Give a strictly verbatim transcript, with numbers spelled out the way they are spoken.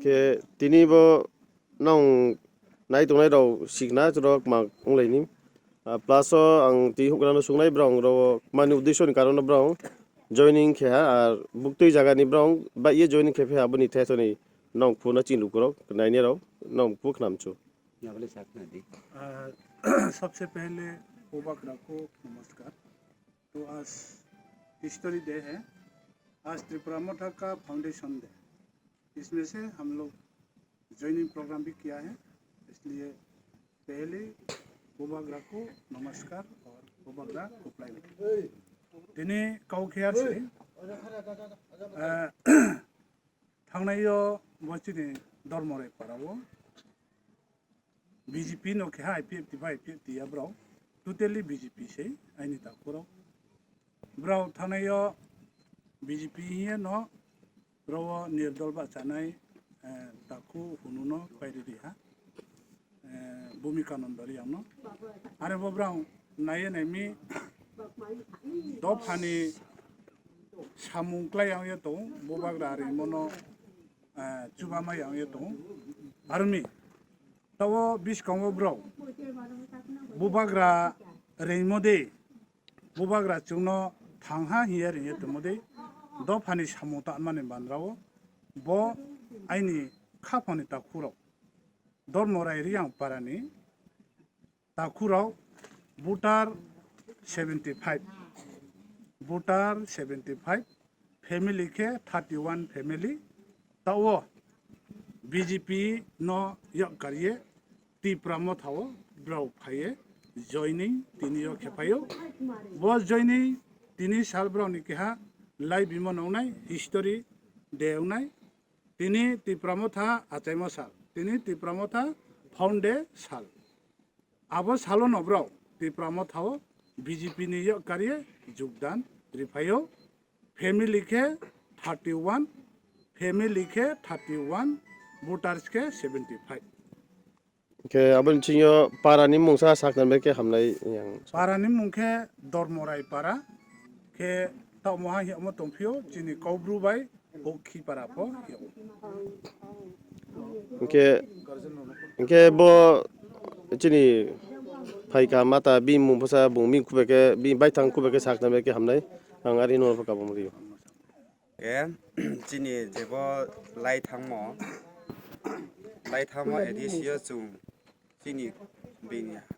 Khe tini bo nong nai tongnai rok sikna rok ma wnglaini. Ah, plus o ang twi hukrano sungnai borok rok mani uddesho ni karon no borok joining khe ha, ar buktwi jaga ni borok ba ye joining khe phe ha, boni thai thani nong phuna chini lukurok naini rok nong phu khnam chu. अ, सबसे पहले बुबाग्रा को नमस्कार। तो आज history day है, आज त्रिपुरा मोठा का फाउंडेशन डे। इसमें से हम लोग ज्वाइनिंग प्रोग्राम भी किया है, इसलिए पहले बुबाग्रा को नमस्कार और बुबाग्रा खुप्लाइ। Tini kau khe ar se, eh, thangnai yo bo chini Dormorai para o B J P no keha I P F T ba I P F T ya borok, totally B J P se aini takhuk rok. Borok thangnai yo B J P hiya no borok o nirdol ba chanai, eh, takhuk hunu no pairi ri ha, eh, Bhumika Nanda Reang no. Are bo borok naiye naimi dophani samung klai yang ye tong, bubagra rimo no, eh, chubama yang ye tong. Army Tabo bwskango borok bubagra rengmo de, bubagra chwngno thangha hiya rengya tongmo de, dophani samung tanmani bandra o bo aini khaphani takhurok Dormorai Riyang parani takhurok voter seventy five, voter seventy five, family khe thirty one family. Tao B J P no yak kariye Tipra Motha o brao phaiye joining tini o khe phaio. Bo joining tini sal brao ni keha lai bima nongnai history de wngnai. Tini Tipra Motha achaimo sal, tini Tipra Motha found day sal. Abo salo no brao Tipra Motha o B J P ni yak kariye jugdan riphaio. Family khe thirty one, family khe thirty one, voters khe seventy five. Khe aboni singyo para ni mungsa sakna bai khe hamnai yang. Para ni mung khe Dormorai para, khe tamo ha hiyamo tongphio chini Kaubru bai Bokhi para pho hiyamo. Hingkhe, hingkhe bo chini phaikha mata bini mung bwsa bung bini khubekhe bini baithang khubekhe sakna bai khe hamnai ang ari no kabung rio. Khe chini jebo lai thangmo, lai thangmo A D C o chwng chini bini